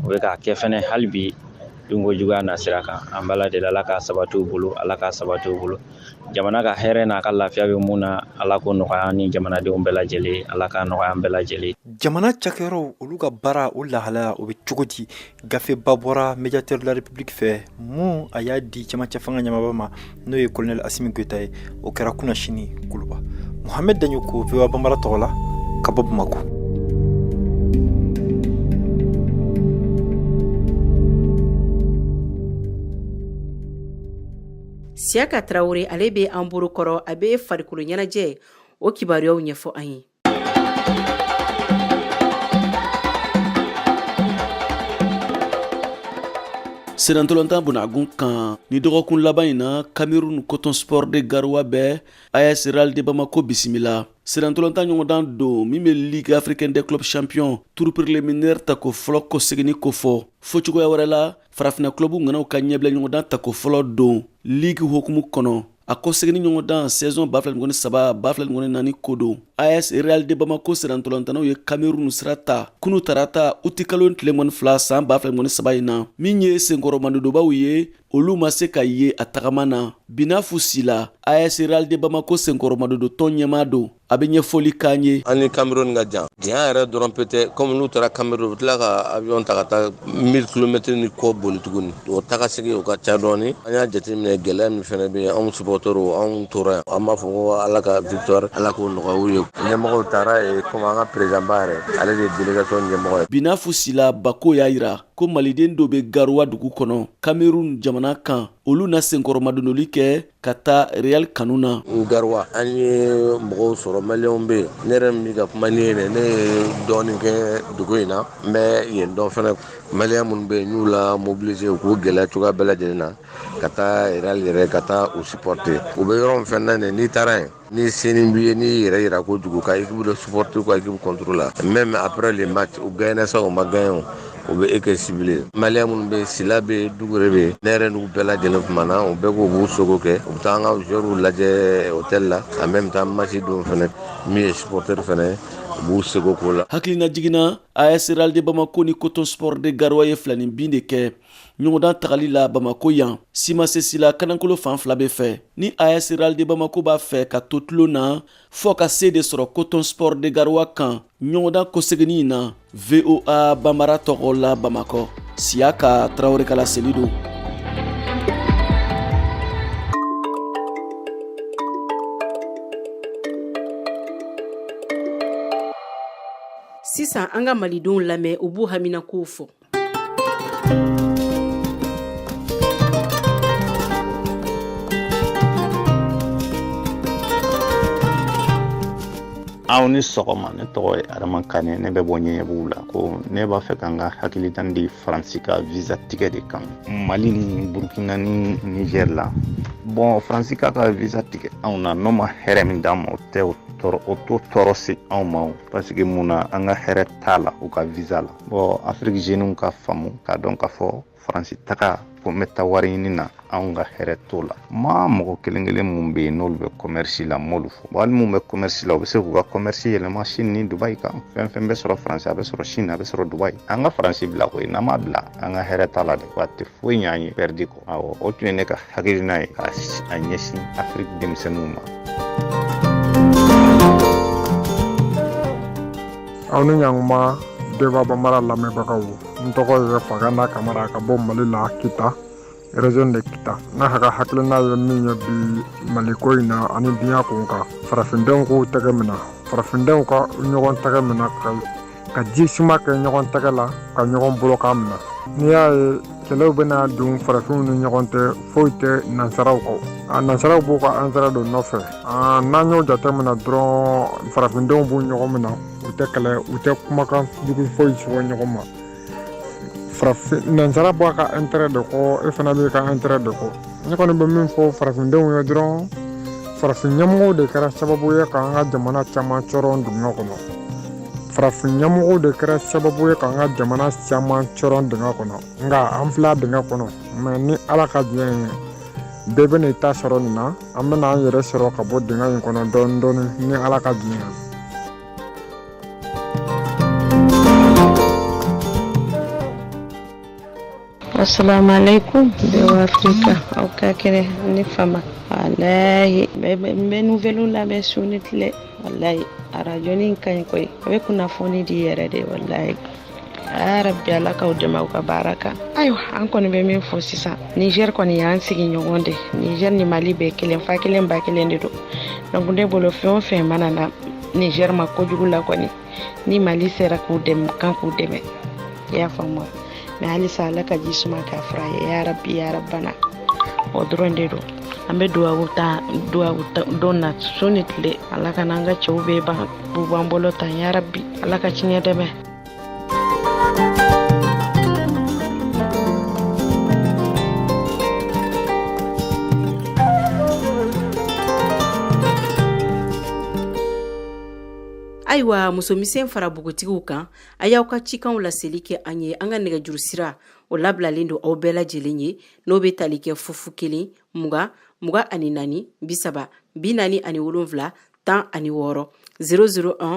u bɛ k'a kɛ fɛnɛ hali bi dunko juguya nasira kan. An bɛ Ala deli, Ala k'a sabati u bolo, Ala k'a sabati u bolo. Jamana ka hɛrɛ n'a ka lafiya bɛ mun na, Ala k'o nɔgɔya ni jamanadenw bɛɛ lajɛlen, Ala k'a nɔgɔya an bɛɛ lajɛlen. Jamana cakɛyɔrɔw, olu ka baara o lahalaya, o bɛ cogo di? Gafeba bɔra Médiateur de la République fɛ, mun a y'a di cɛmancɛ fanga ɲɛmaaba ma, n'o ye colonel Asimi Goyita ye. O kɛra kunasini Kuluba. Mohamed Daɲoko, VOA Banbara tɔgɔ la, ka bɔ Bamakɔ. Siyaka Tarawele, ale bɛ an bolo kɔrɔ, a bɛ farikolo ɲɛnajɛ o kibaruyaw ɲɛfɔ an ye. Senatɔlɔntan bonagun kan, ni dɔgɔkun laban in na, Cameroun Coton Sport de Garoua bɛ AS Real de Bamako bisimila. Senatɔlɔntan ɲɔgɔndan don min bɛ Ligue africaine des clubs champions tour préliminaire tako fɔlɔ kɔseginni kofɔ. Fɔcogoya wɛrɛ la, farafinna club ŋanaw ka ɲɛbila ɲɔgɔndan tako fɔlɔ don ligue hokumu kɔnɔ. A kɔseginni ɲɔgɔndan saison 2023 2024 ko don. AS Real de Bamako senatɔlɔntannaw ye Cameroun sira ta kunu tarata utikalo tile 22 san 2023 in na. Min ye senkɔrɔmadonbaw ye, olu ma se ka ye a tagama na. Binafu Sila, AS Real de Bamako senkɔrɔmadondotɔn ɲɛmaa don, a bɛ ɲɛfɔli k'an ye. An ni Cameroun ka jan, janya yɛrɛ dɔrɔn pe tɛ. Komi n'u taara Cameroun, u bɛ tila ka avion ta ka taa 1000 kilomètres ni kɔ boli tuguni, o taga segin o ka ca dɔɔni. An y'a jateminɛ, gɛlɛya min fana bɛ yen, anw supporters, anw tora yan, an b'a fɔ ko Ala ka victoire, Ala k'o nɔgɔya u ye. Ɲɛmɔgɔw taara yen, komi an ka président ba yɛrɛ, ale de ye délégation ɲɛmɔgɔ ye. Binafu Sila Bako y'a yira ko maliden dɔ bɛ Garoua dugu kɔnɔ, Cameroun jamana kan, olu na senkɔrɔmadondoli kɛ ka taa Real kanu na. Garoua, an ye mɔgɔw sɔrɔ, maliyɛnw bɛ yen. Ne yɛrɛ min bɛ ka kuma ni ye, ne ye dɔɔnin kɛ dugu in na, n bɛ yen dɔn fana. Maliyɛn minnu bɛ yen, n y'u la mobiliser, u k'u gɛlɛya cogoya bɛɛ lajɛlen na ka taa Real yɛrɛ, ka taa u supporter. U bɛ yɔrɔ min fɛn na, n'i taara yen, ni senin b'i ye, n'i yɛrɛ yira kojugu ka équipe dɔ supporter ka équipe contre la, même après le match, u gagné sa, u ma gagné, o o bɛ e kɛ cible ye. Maliyɛn minnu bɛ yen, Sila bɛ yen, Dukure bɛ yen, ne yɛrɛ n'u bɛɛ lajɛlen kumana, u bɛɛ k'u b'u seko kɛ, u bɛ taa an ka joueurs lajɛ hôtel la, en même temps match don fɛnɛ, min ye supporter fɛnɛ, u b'u seko k'o la. Hakilinajigin na, AS Real de Bamako ni Coton Sport de Garoua ye filanin bin de kɛ ɲɔgɔndan tagali la Bamako yan. Si ma se si la kanankolo fan fila bɛɛ fɛ. Ni AS Real de Bamako b'a fɛ ka to tulon na, fo ka se de sɔrɔ Coton Sport de Garoua kan ɲɔgɔndan kɔseginni in na. VOA Banbara tɔgɔ la Bamakɔ, Siyaka Tarawele ka laseli don. Sisan an ka malidenw lamɛn, u b'u haminakow fɔ. Aw ni sɔgɔma, ne tɔgɔ ye Adama Kane, ne bɛ bɔ Ɲɛɲɛbugu la. Ko ne b'a fɛ ka n ka hakilina di Faransi ka visa tigɛ de kan Mali ni Burkina ni Niger la. Bon, Faransi k'a ka visa tigɛ anw na, n'o ma hɛrɛ min d'an ma, o tɛ o tɔɔrɔ, o t'o tɔɔrɔ se anw ma, parce que mun na, an ka hɛrɛ t'a la u ka visa la. Bon, Afiriki jeunes ka faamu k'a dɔn k'a fɔ Faransi taga ko n bɛ taa wari ɲini na, anw ka hɛrɛ t'o la. Ma mɔgɔ kelen kelen mun bɛ yen n'olu bɛ commerce la, n m'olu fɔ. Bon, hali mun bɛ commerce la, u bɛ se k'u ka commerce yɛlɛma Chine ni Dubaï kan. Fɛn fɛn bɛ sɔrɔ Faransi, a bɛ sɔrɔ Chine, a bɛ sɔrɔ Dubaï. An ka Faransi bila koyi, n'an m'a bila, an ka hɛrɛ t'a la dɛ, wa a tɛ foyi ɲɛ an ye perdu kɔ. Awɔ, o tun ye ne ka hakilina ye ka a ɲɛsin Afiriki denmisɛnninw ma. Aw ni ɲankuma VOA Banbara lamɛnbagaw, n tɔgɔ ye Fagana Kamara ka bɔ Mali la, Kita, région de Kita. Ne ka hakilina ye min ye bi Maliko in na ani diɲɛ kun kan, farafindenw k'u tɛgɛ minɛ, farafindenw ka ɲɔgɔn tɛgɛ minɛ, ka ji suma kɛ ɲɔgɔn tɛgɛ la, ka ɲɔgɔn bolokan minɛ. N'i y'a ye kɛlɛw bɛna don farafinw ni ɲɔgɔn cɛ, foyi tɛ nansaraw kɔ. A nansaraw b'u ka intérêt de nɔfɛ. N'an y'o jateminɛ dɔrɔn, farafindenw b'u ɲɔgɔn minɛ, u tɛ kɛlɛ, u tɛ kumakan jugu foyi fɔ ɲɔgɔn ma. Farafin nansara b'a ka intérêt de kɔ, e fana b'i ka intérêt de kɔ. Ne kɔni bɛ min fɔ farafindenw ye dɔrɔn, farafin ɲɛmɔgɔw de kɛra sababu ye k'an ka jamana caman cɔrɔn dingɛ kɔnɔ. Farafin ɲɛmɔgɔw de kɛra sababu ye k'an ka jamana caman cɔrɔn dingɛ kɔnɔ. Nka an filɛ dingɛ kɔnɔ, mais ni Ala ka diɲɛ ye, bɛɛ bɛna i ta sɔrɔ nin na. An bɛna an yɛrɛ sɔrɔ ka bɔ dingɛ in kɔnɔ dɔɔni dɔɔni ni Ala ka diɲɛ ye. Assalamu alaikum VOA Africa, aw ka kɛnɛ ni fama. Walahi, n bɛ nouvelle lamɛn su ni tile. Walahi, arajo nin ka ɲi koyi, a bɛ kunnafoni di yɛrɛ de. Walahi, ya rabbi, Ala k'aw dɛmɛ aw ka baara kan. Ayiwa, an kɔni bɛ min fɔ sisan, Niger kɔni y'an sigiɲɔgɔn de. Niger ni Mali bɛɛ kelen, fa kelen ba kelen de don. Donc ne bolo, fɛn o fɛn mana na Niger ma kojugu la kɔni, ni Mali sera k'u dɛmɛ, kan k'u dɛmɛ, i y'a faamu. Mais halisa, Ala ka ji suma k'a fura ye, ya rabbi, ya rabbana. O dɔrɔn de don. An bɛ duwawu ta, duwawu don na su ni tile, Ala ka n'an ka cɛw bɛɛ ban b'an bolo tan, ya rabbi, Ala ka tiɲɛ dɛmɛ. Ayiwa, musomisɛn fara npogotigiw kan, a y'aw ka cikanw laseli kɛ an ye. An ka nɛgɛjuru sira o labilalen don aw bɛɛ lajɛlen ye, n'o bɛ tali kɛ 0 0 20 24 30 47 16, 001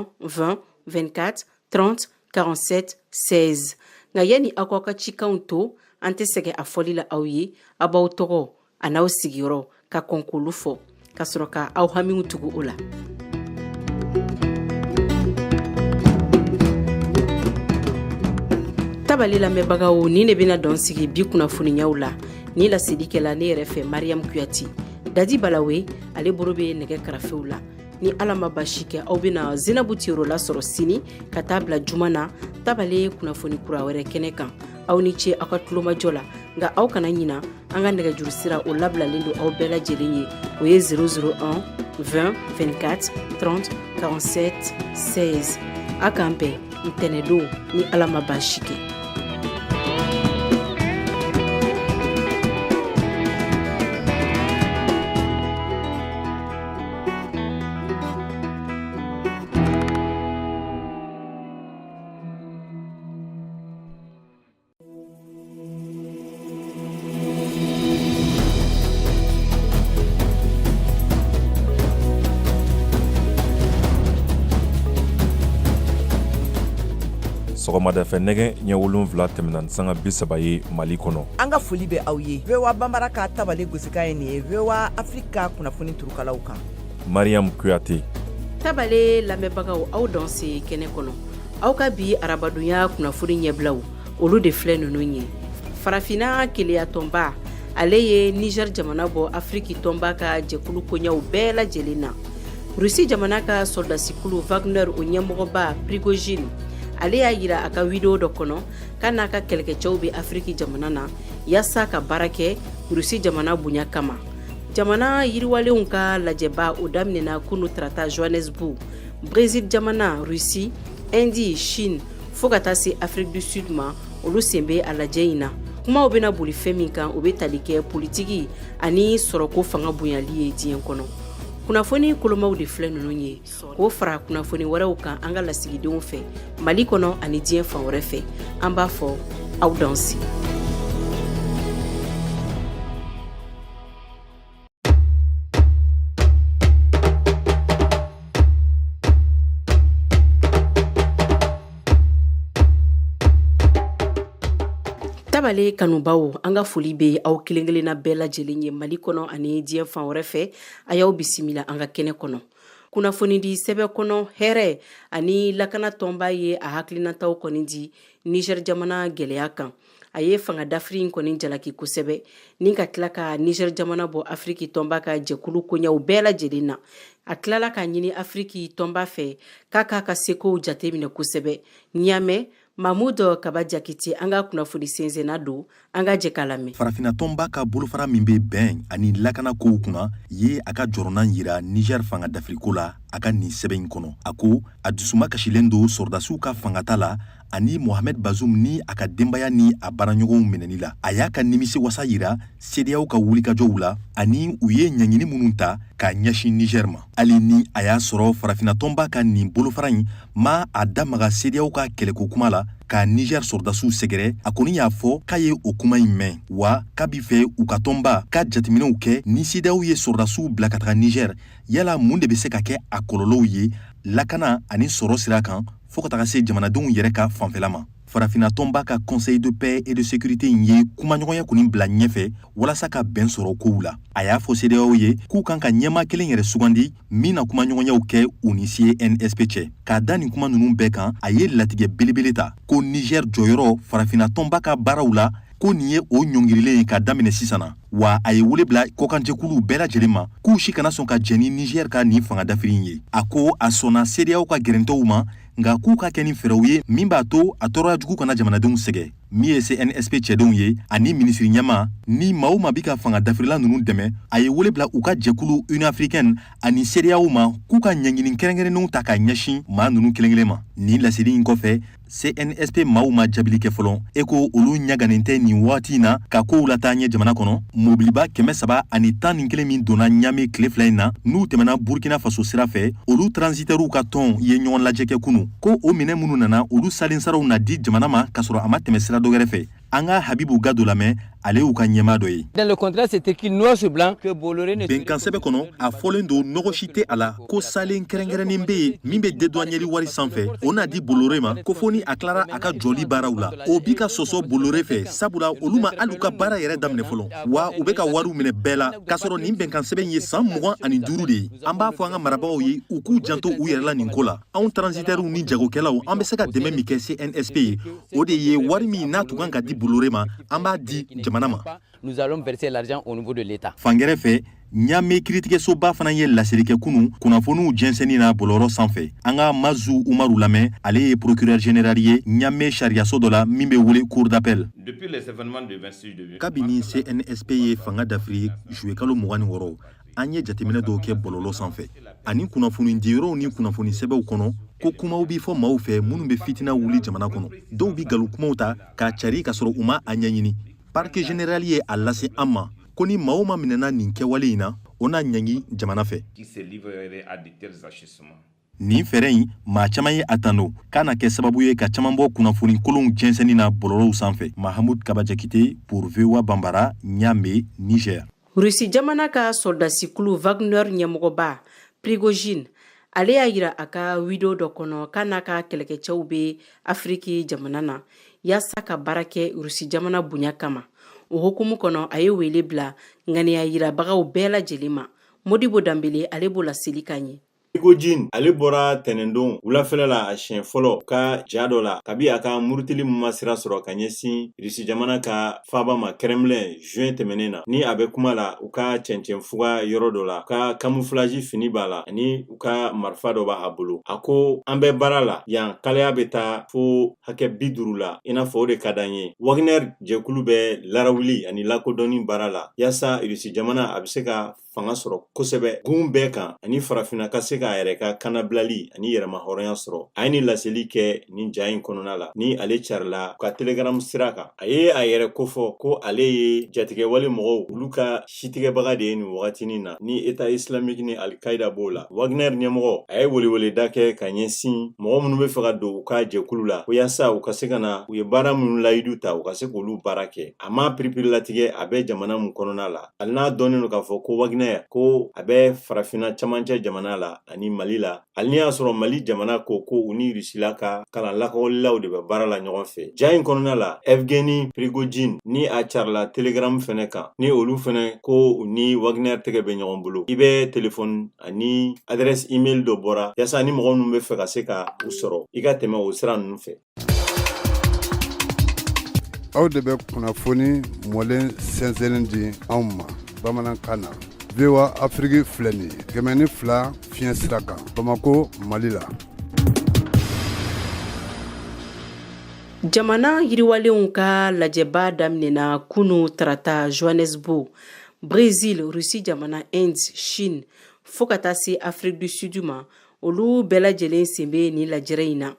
20 24 30 47 16. Nka yanni aw k'aw ka cikanw to, an tɛ sɛgɛn a fɔli la aw ye, aw b'aw tɔgɔ a n'aw sigiyɔrɔ ka kɔn k'olu fɔ, ka sɔrɔ ka aw hamiw tugu o la. Tabali lamɛnbagaw, nin de bɛna dɔn sigi bi kunnafoniyaw la. Ni laseli kɛla ne yɛrɛ fɛ, Mariam Kuyati. Dadi Balawe, ale bolo bɛ nɛgɛ karafew la. Ni Ala ma basi kɛ, aw bɛna Zenabu Tiyoro lasɔrɔ sini ka taa bila juma na, tabale kunnafoni kura wɛrɛ kɛnɛ kan. Aw ni ce aw ka tulomajɔ la. Nka aw kana ɲina, an ka nɛgɛjuru sira o labilalen don aw bɛɛ lajɛlen ye, o ye 001 20 24 30 47 16. A k'an bɛn ntɛnɛdon ni Ala ma basi kɛ. Sɔgɔmadafɛ nɛgɛ ɲɛ 7 tɛmɛna ni sanga 30 ye Mali kɔnɔ. An ka foli bɛ aw ye VOA Banbara ka tabale gosikan ye nin ye VOA Afrique ka kunnafoni turukalaw kan. Mariam Kuyate. Tabale lamɛnbagaw aw danse kɛnɛ kɔnɔ aw ka bi arabadonya kunnafoni ɲɛbilaw olu de filɛ ninnu ye farafinna keleyatɔnba ale ye niger jamana bɔ afiriki tɔnba ka jɛkulu koɲɛw bɛɛ lajɛlen na rusi jamana ka sɔrɔdasikulu wagner o ɲɛmɔgɔba prigojine ale y'a yira a ka wideyo dɔ kɔnɔ k'a n'a ka kɛlɛkɛcɛw bɛ afiriki jamana na yaasa ka baara kɛ rusi jamana bonya kama jamana yiriwalenw ka lajɛba o daminɛna kunu tarata johannesburg brésil jamana rusi indi chine fo ka taa se afrique du sud ma olu sen bɛ a lajɛ in na kumaw bɛna boli fɛn min kan o bɛ tali kɛ politiki ani sɔrɔko fanga bonyali ye diɲɛ kɔnɔ kunnafoni kolomaw de filɛ ninnu ye k'o fara kunnafoni wɛrɛw kan an ka lasigidenw fɛ mali kɔnɔ ani diɲɛ fan wɛrɛ fɛ an b'a fɔ aw danse Tabale kanubaw an ka foli bɛ aw kelen-kelenna bɛɛ lajɛlen ye mali kɔnɔ ani diɲɛ fan wɛrɛ fɛ a y'aw bisimila an ka kɛnɛ kɔnɔ kunnafonidi sɛbɛn kɔnɔ hɛrɛ ani lakana tɔnba ye a hakilinataw kɔni di niger jamana gɛlɛya kan a ye fanga dafiri in kɔni jalaki kosɛbɛ ni ka tila ka niger jamana bɔ afiriki tɔnba ka jɛkulu koɲɛw bɛɛ lajɛlen na a tilala k'a ɲini afiriki tɔnba fɛ k'a k'a ka sekow jateminɛ kosɛbɛ ɲamɛ mahmud kaba jakite an ka kunnafoni sɛnsɛnna don an ka jɛ k'a lamɛn farafinna tɔnba ka bolofara min bɛ bɛn ani lakana kow kunna ye a ka jɔrɔnan yira niger fanga dafiriko la a ka nin sɛbɛn in kɔnɔ a ko a dusuma kasilen don sɔrɔdasiw ka fangata la ani mohamed bazoum ni a ka denbaya ni a baaraɲɔgɔnw minɛni la a y'a ka nimisi wasa yira CEDEAO ka wulikajɔw la ani u ye ɲangini minnu ta k'a ɲɛsin niger ma hali ni a y'a sɔrɔ farafinna tɔnba ka nin bolofara in ma a da maga CEDEAO ka kɛlɛko kuma la ka niger sɔrɔdasiw sɛgɛrɛ a kɔni y'a fɔ k'a ye o kuma in mɛn wa k'a b'i fɛ u ka tɔnba ka jateminɛw kɛ ni CEDEAO ye sɔrɔdasiw bila ka taga niger yala mun de bɛ se ka kɛ a kɔlɔlɔw ye lakana ani sɔrɔ sira kan fɔɔ ka taga se jamanadenw yɛrɛ ka fanfɛla ma farafinna tɔnba ka conseil de paix et de sécurité in ye kumaɲɔgɔnya kɔni bila ɲɛfɛ walasa ka bɛn sɔrɔ kow la a y'a fɔ CEDEAO ye k'u kan ka ɲɛmaa kelen yɛrɛ sugandi min na kumaɲɔgɔnyaw kɛ u ni CNSP cɛ k'a da nin kuma ninnu bɛɛ kan a ye latigɛ belebele ta ko niger jɔyɔrɔ farafinna tɔnba ka baaraw la ko nin ye o ɲɔngirilen ye ka daminɛ sisan na wa a ye wele bila kɔkanjɛkuluw bɛɛ lajɛlen ma k'u si kana sɔn ka jɛn ni niger ka nin fanga dafiri in ye a ko a sɔnna CEDEAO ka gɛrɛntɛw ma nka k'u ka kɛ ni fɛɛrɛw ye min b'a to a tɔɔrɔya jugu kana jamanadenw sɛgɛn min ye CNSP cɛdenw ye ani minisiri ɲɛmaa ni maa o maa bi ka fanga dafirila ninnu dɛmɛ a ye wele bila u ka jɛkulu Union africaine ani CEDEAO ma k'u ka ɲangini kɛrɛnkɛrɛnnenw ta ka ɲɛsin maa ninnu kelen kelen ma nin laseli in kɔfɛ CNSP maaw ma jaabili kɛ fɔlɔ e ko olu ɲaganen tɛ nin waati in na ka kow lataa ɲɛ jamana kɔnɔ mobiliba 311 min donna ɲame tile fila in na n'u tɛmɛna burkina faso sira fɛ olu transitɛriw ka tɔn ye ɲɔgɔn lajɛ kɛ kunu ko o minɛn minnu nana olu salen saraw na di jamana ma k'a sɔrɔ a ma tɛmɛ sira dɔ wɛrɛ fɛ an ka habibu gado lamɛn ale y'u ka ɲɛmaa dɔ ye bɛnkan sɛbɛn kɔnɔ a fɔlen don nɔgɔ si tɛ a la ko salen kɛrɛnkɛrɛnnen bɛ yen min bɛ dedwaniyeli wari sanfɛ o na di bolore ma ko fo ni a tilara a ka jɔli baaraw la o bi ka sɔsɔ bolore fɛ sabula olu ma hali u ka baara yɛrɛ daminɛ fɔlɔ wa u bɛ ka wariw minɛ bɛɛ la k'a sɔrɔ nin bɛnkan sɛbɛn ye san 25 de ye an b'a fɔ an ka marabagaw ye u k'u janto u yɛrɛ la nin ko la anw transitɛriw ni jagokɛlaw an bɛ se ka dɛmɛ min kɛ cnsp ye o de ye wari min n'a tun kan ka di bolore ma an b'a di jamana ma Nous allons verser l'argent au niveau de l'État. Fan gɛrɛ fɛ ɲame kiritigɛsoba fana ye laseli kɛ kunu kunnafoniw jɛnsɛnni na bɔlɔlɔ sanfɛ an ka mazu umaru lamɛn ale ye procureur général ye ɲame sariyaso dɔ la min bɛ wele cour d'appel kabini cnsp ye fanga dafiri juye kalo 26 an ye jateminɛ dɔw kɛ bɔlɔlɔ sanfɛ ani kunnafoni diyɔrɔw ni kunnafoni sɛbɛnw kɔnɔ ko kumaw bi fɔ maaw fɛ minnu bɛ fitina wuli jamana kɔnɔ dɔw bi nkalon kumaw ta k'a cari k'a sɔrɔ u ma a ɲɛɲini parquet général ye a lase an ma ko ni maa o maa minɛna nin kɛwale in na o na ɲangi jamana fɛ nin fɛɛrɛ in maa caman ye a tando k'a na kɛ sababu ye ka caman bɔ kunnafoni kolonw jɛnsɛnni na bɔlɔlɔw sanfɛ mahamud kaba jakite pour voa banbara ɲame niger Rusi jamana ka sɔrɔdasikulu Wagner ɲɛmɔgɔba Prigojine, Ale y'a yira a ka wideyo dɔ kɔnɔ k'a n'a ka kɛlɛkɛcɛw bɛ Afiriki jamana na yaasa ka baara kɛ Rusi jamana bonya kama. O hukumu kɔnɔ, a ye wele bila ŋaniya yirabagaw bɛɛ lajɛlen ma. Modibo Danbele, ale b'o laseli k'an ye. Prigojine, ale bɔra tɛnɛndon wulafɛla la a siɲɛ fɔlɔ ka ja dɔ la kabi a ka murutili min ma sira sɔrɔ ka ɲɛsin Irisi jamana ka faaba ma Kremlin juin tɛmɛnen na. Ni a bɛ kuma la u ka cɛncɛnfuga yɔrɔ dɔ la, u ka camouflage fini b'a la ani u ka marifa dɔ b'a bolo. A ko an bɛ baara la yan, kalaya bɛ taa fo hakɛ 50 la, i n'a fɔ o de ka d'an ye. Wagner jɛkulu bɛ larawuli ani lakodɔnni baara la yaasa Irisi jamana a bɛ se ka fanga sɔrɔ kosɛbɛ gun bɛɛ kan ani farafinna ka se k'a yɛrɛ ka kanabilali ani yɛrɛmahɔrɔnya sɔrɔ. A ye nin laseli kɛ nin ja in kɔnɔna la ni ale carila ka telegram sira kan. A ye a yɛrɛ kofɔ ko ale ye jatigɛwale mɔgɔw olu ka sitigɛbaga de ye nin wagatinin na, ni État islamique ni Al-Qaïda b'o la. Wagner ɲɛmɔgɔ, a ye weleweleda kɛ ka ɲɛsin mɔgɔ minnu bɛ fɛ ka don u ka jɛkulu la, ko yaasa u ka se ka na u ye baara minnu layidu ta, u ka se k'olu baara kɛ. A ma piripirilatigɛ a bɛ jamana min kɔnɔna la, hali n'a dɔnnen don k'a fɔ ko Wagner ko a bɛ farafinna camancɛ jamana la ani Mali la, hali n'i y'a sɔrɔ Mali jamana ko ko u ni Rusila ka kalan lakɔlilaw de bɛ baara la ɲɔgɔn fɛ. Ja in kɔnɔna la, Evgeny Prigojine ni a carila Telegram fɛnɛ kan, ni olu fɛnɛ ko u ni Wagner tɛgɛ bɛ ɲɔgɔn bolo. I bɛ telefɔni ani adresse email dɔ bɔra yaasa ni mɔgɔ minnu bɛ fɛ ka se ka u sɔrɔ, i ka tɛmɛ o sira ninnu fɛ. Aw de bɛ kunnafoni mɔlen sɛnsɛnnen di anw ma bamanankan na. VOA Afiriki filɛ nin ye 102 fiɲɛ sira kan, Bamako, Mali la. Jamana yiriwalenw ka lajɛba daminɛna kunu tarata Johannesburg, Brésil, Russie jamana, Inde, Chine fo ka taa se Afrique du Sud ma, olu bɛɛ lajɛlen sen bɛ nin lajɛrɛ in na.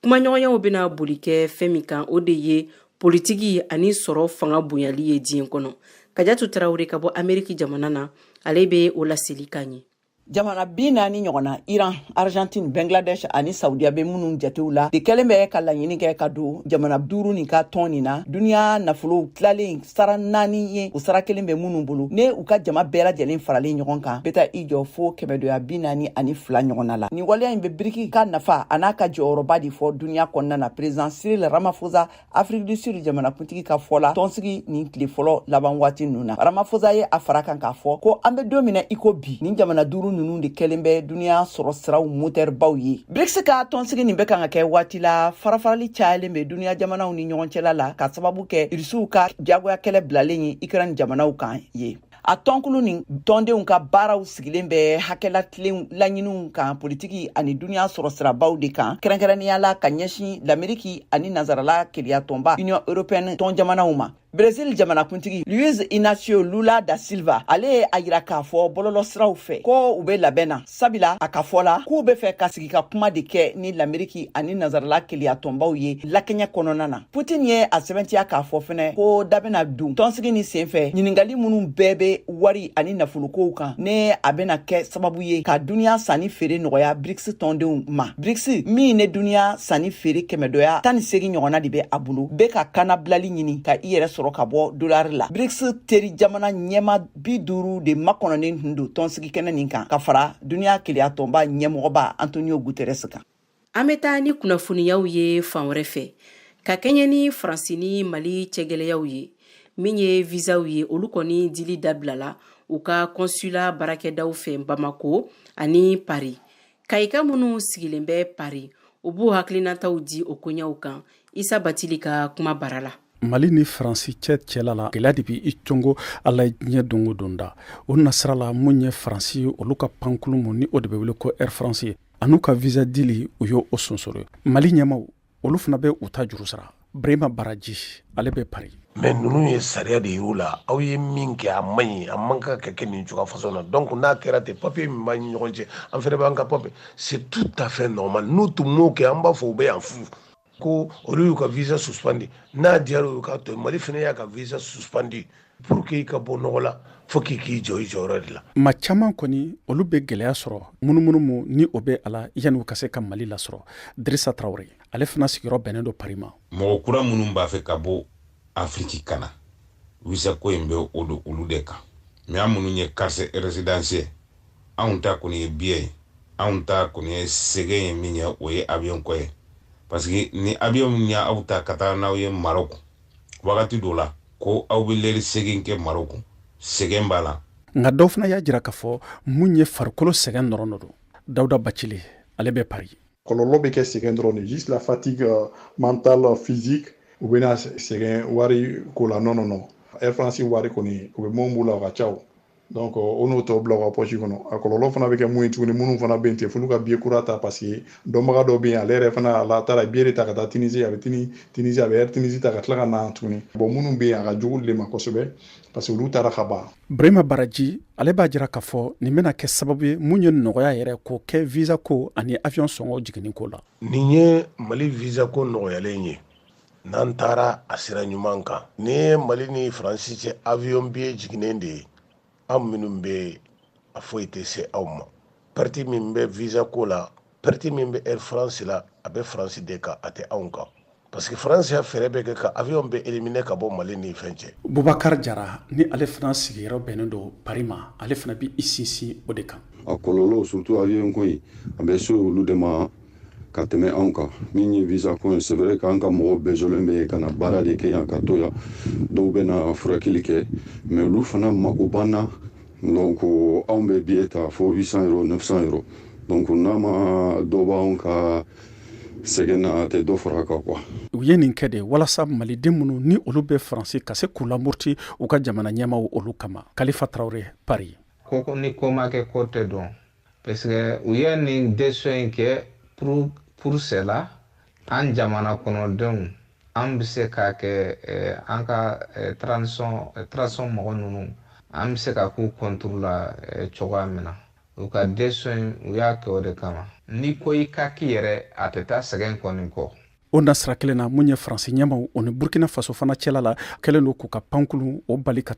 Kumaɲɔgɔnyaw bɛna boli kɛ fɛn min kan, o de ye politiki ani sɔrɔ fanga bonyali ye diɲɛ kɔnɔ. Kajatu Tarawele ka bɔ Ameriki jamana na, ale bɛ o laseli k'an ye. Jamana 40 ɲɔgɔnna, Iran, Argentine, Bangladesh ani Saudiya bɛ minnu jatew la, de kɛlen bɛ ka laɲini kɛ ka don jamana duuru nin ka tɔn nin na. Duniya nafolow tilalen sara naani ye, o sara kelen bɛ minnu bolo, ne u ka jama bɛɛ lajɛlen faralen ɲɔgɔn kan bɛ taa i jɔ fo kɛmɛdoya 42 ɲɔgɔnna la. Nin waleya in bɛ biriki ka nafa an'a ka jɔyɔrɔba de fɔ duniya kɔnɔna na. Président Cyril Ramaphosa, Afrique du Sud jamanakuntigi ka fɔ la, tɔnsigi nin tile fɔlɔ laban waati ninnu na, Ramaphosa ye a fara kan k'a fɔ ko an bɛ don min na i ko bi, nin jamana duuru ninnu de kɛlen bɛ duniya sɔrɔ siraw motɛribaw ye. BRICS ka tɔnsigi nin bɛ kan ka kɛ waati la farafarali cayalen bɛ duniya jamanaw ni ɲɔgɔn cɛla la, ka sababu kɛ Irisiw ka jagoya kɛlɛ bilalen ye Ukraine jamanaw kan ye. A tɔnkulu ni tɔndenw ka baaraw sigilen bɛ hakɛlatilen laɲiniw kan politiki ani duniya sɔrɔ sirabaw de kan, kɛrɛnkɛrɛnnenya la ka ɲɛsin Lameriki ani nansarala kelenya tɔnba Union européenne tɔn jamanaw ma. Brésil jamanakuntigi Luiz Inacio Lula da Silva, ale ye a yira k'a fɔ bɔlɔlɔsiraw fɛ ko u bɛ labɛn na, sabila a ka fɔ la k'u bɛ fɛ ka sigi ka kuma de kɛ ni Lameriki ani nansarala kelenya tɔnbaw ye lakɛɲɛ kɔnɔna na. Putin ye a sɛbɛntiya k'a fɔ fɛnɛ ko da bɛna don tɔnsigi ni senfɛ ɲiningali minnu bɛɛ bɛ wari ani nafolokow kan, ne a bɛna kɛ sababu ye ka duniya sanni feere nɔgɔya BRICS tɔndenw ma. BRICS min ne duniya sanni feere kɛmɛdoya 18 ɲɔgɔnna de bɛ a bolo, bɛ ka kanabilali ɲini ka i yɛrɛ sɔrɔ ka bɔ dolari la. BRICS teri jamana ɲɛma 50 de makɔnɔnen tun don tɔnsigi kɛnɛ nin kan, ka fara duniya kelenya tɔnba ɲɛmɔgɔba Antonio Guterres kan. An bɛ taa ni kunnafoniyaw ye fan wɛrɛ fɛ, ka kɛɲɛ ni Faransi ni Mali cɛgɛlɛyaw ye. Min ye visaw ye, olu kɔni dili dabilala u ka consulat baarakɛdaw fɛ Bamako ani Paris. Kayika minnu sigilen bɛ Paris, u b'u hakilinataw di o koɲɛw kan. Isa Batili ka kuma bara la. Mali ni Faransi cɛ cɛla la, gɛlɛya de bɛ i congo a la diɲɛ don o don da. O nasira la, mun ye Faransi olu ka pankulu mu, ni o de bɛ wele ko Air France ye, an'u ka visa dili, u y'o sonsoro. Mali ɲɛmaw, olu fana bɛ u ta juru sara. Brema Baraji, ale bɛ Paris. Mais ninnu ye sariya de y'u la, aw ye min kɛ a man ɲi, a man kan ka kɛ nin cogoya façon na. Donc n'a kɛra ten, papier min b'an ni ɲɔgɔn cɛ, an fɛnɛ b'an ka papier, c'est tout à fait normal. N'u tun m'o kɛ, an b'a fɔ u bɛ yan fu ko olu y'u ka visa suspendu. N'a diyara u k'a to, Mali fɛnɛ y'a ka visa suspendu. Pour que i ka bɔ nɔgɔ la, fo k'i k'i jɔ i jɔyɔrɔ de la. Ma caman kɔni, olu bɛ gɛlɛya sɔrɔ munumunu mu ni o bɛ a la yanni u ka se ka Mali lasɔrɔ. Dirisa Tarawele, ale fana sigiyɔrɔ bɛnnen don Paris ma. Mɔgɔ kura minnu b'a fɛ ka bɔ Afiriki ka na, visa ko in bɛ o don olu de kan. Mais an minnu ye carte résidence ye, anw ta kɔni ye billet ye. Anw ta kɔni ye sɛgɛn ye min ye, o ye avion ko ye, parce que ni avion min y'aw ta ka taa n'aw ye Maroc, wagati dɔ la ko aw bɛ lɛri 8 kɛ Maroc, sɛgɛn b'a la. Nka dɔw fana y'a jira k'a fɔ mun ye farikolo sɛgɛn dɔrɔn don. Dawuda Bacili, ale bɛ Paris. Kɔlɔlɔ bɛ kɛ sɛgɛn dɔrɔn de, juste la fatigue mentale, physique. U bɛna sɛgɛn wari ko la? Non, non, non. Air France wari kɔni, u bɛ mun b'u la, o ka ca. O donc o n'o tɔ bila u ka poche kɔnɔ. A kɔlɔlɔ fana bɛ kɛ mun ye tuguni? Minnu fana bɛ yen ten, f'olu ka billet kura ta, parce que dɔnbaga dɔ bɛ yen, ale yɛrɛ fana a la taara billet de ta ka taa Tunisie, a bɛ Tunisie, a bɛ Air Tunisie ta ka tila ka na tuguni. Bon, minnu bɛ yen, a ka jugu olu de ma kosɛbɛ, parce que olu taara ka ban. Brema Baraji, ale b'a jira k'a fɔ nin bɛna kɛ sababu ye mun ye nɔgɔya yɛrɛ k'o kɛ visa ko ani avion sɔngɔ jiginni ko la. Nin ye Mali visa ko nɔgɔyalen ye n'an taara a sira ɲuman kan. Nin ye Mali ni Faransi cɛ avion billet jiginnen de ye. An minnu bɛ yen, a foyi tɛ se aw ma. Perte min bɛ visa ko la, perte min bɛ Air France la, a bɛ Faransi de kan, a tɛ anw kan, parce que Faransi ya fɛɛrɛ bɛ kɛ ka avion bɛ éliminer ka bɔ Mali ni fɛn cɛ. Bubakar Jara ni ale fana sigiyɔrɔ bɛnnen don Paris ma, ale fana bɛ i sinsin o de kan. A kɔlɔlɔ, surtout avion ko in, a bɛ se olu de ma ka tɛmɛ anw kan. Min ye visa ko ye, c'est vrai k'an ka mɔgɔw besoin bɛ ka na baara de kɛ yan ka to yan, dɔw bɛ na furakɛli kɛ, mais olu fana mako b'an na. Donc anw bɛ billet ta fo 800 euros, 900 euros. Donc n'a ma dɔ b'anw ka sɛgɛn na, a tɛ dɔ fara a kan quoi. U ye nin kɛ de walasa maliden minnu ni olu bɛ Faransi, ka se k'u lamuruti u ka jamana ɲɛmaw olu kama. Kalifa Tarawele, Paris. Ko ni ko ma kɛ, ko tɛ dɔn, parce que u ye nin décision in kɛ pour cela. An jamana kɔnɔdenw, an bɛ se k'a kɛ an ka transition mɔgɔ ninnu, an bɛ se ka k'u contre la cogoya min na. U ka décision, u y'a kɛ o de kama. N'i ko i ka k'i yɛrɛ, a tɛ taa sɛgɛn kɔni kɔ. O nasira kelen na, mun ye Faransi ɲɛmaw o ni Burkina Faso fana cɛla la, kɛlen don k'u ka pankulu o bali ka